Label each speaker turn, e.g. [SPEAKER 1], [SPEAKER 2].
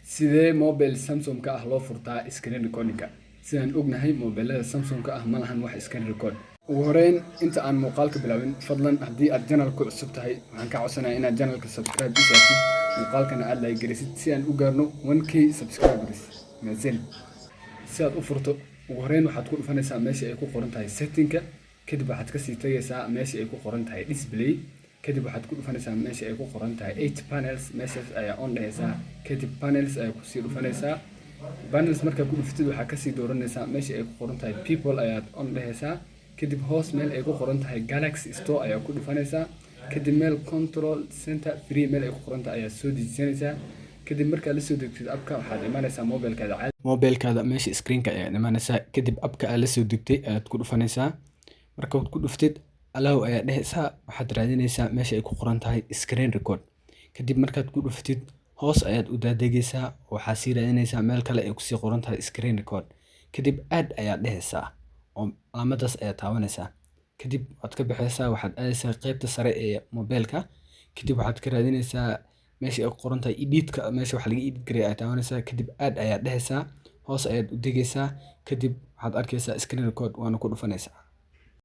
[SPEAKER 1] Sidee mobile Samsung-ka ah loo furtaa screen recording-ka? Sidaan ognahay, mobilada Samsung-ka ah ma lahan wax screen record. Ugu horreyn, inta aan muuqaalka bilaabin, fadlan haddii aad channel ku cusub tahay, waxaan kaa codsanayaa inaad channelka subscribe ii saartid, muuqaalkana aad like gelisid si aan u gaarno 1K subscribers. Mahadsanid. Si aad u furto, ugu horreyn waxaad ku dhufanaysaa meesha ay ku qoran tahay setting-ka. Kadib waxaad kasii tagaysaa meesha ay ku qoran tahay display. Kadib waxaad ku dhufanaysaa meesha ay ku qoran tahay 8 panels. Meeshaas ayaa on dhehaysaa. Kadib panels ayaa kusii dhufanaysaa. Panels markaa ku dhufatid, waxaa kasii dooranaysaa meesha ay ku qoran tahay people ayaad on dhehaysaa. Kadib hoos meel ay ku qoran tahay Galaxy Store ayaa ku dhufanaysaa. Kadib meel Control Center Free meel ay ku qoran tahay ayaad soo dejisanaysaa. Kadib markaad la soo degtid appka, waxaad imanaysaa mobilkaada caadi, mobilkaada meesha screenka ayaad imanaysaa. Kadib appka aad la soo degtay ayaad ku dhufanaysaa. Markaad ku dhuftid, allow ayaad dhehaysaa. Waxaad raadinaysaa meesha ay ku qoran tahay screen record. Kadib markaad ku dhuftid, hoos ayaad u daadegaysaa. Waxaad sii raadinaysaa meel kale ay kusii qoran tahay screen record. Kadib add ayaad dhehaysaa oo calaamadaas ayaad taabanaysaa. Kadib waad ka baxaysaa, waxaad aadaysaa qaybta sare ee mobilka. Kadib waxaad ka raadinaysaa meesha ay ku qoran tahay editka, meesha wax laga edit gareeyo ayaad taabanaysaa. Kadib add ayaad dhehaysaa, hoos ayaad u degaysaa. Kadib waxaad arkaysaa screen record, waana ku dhufanaysaa.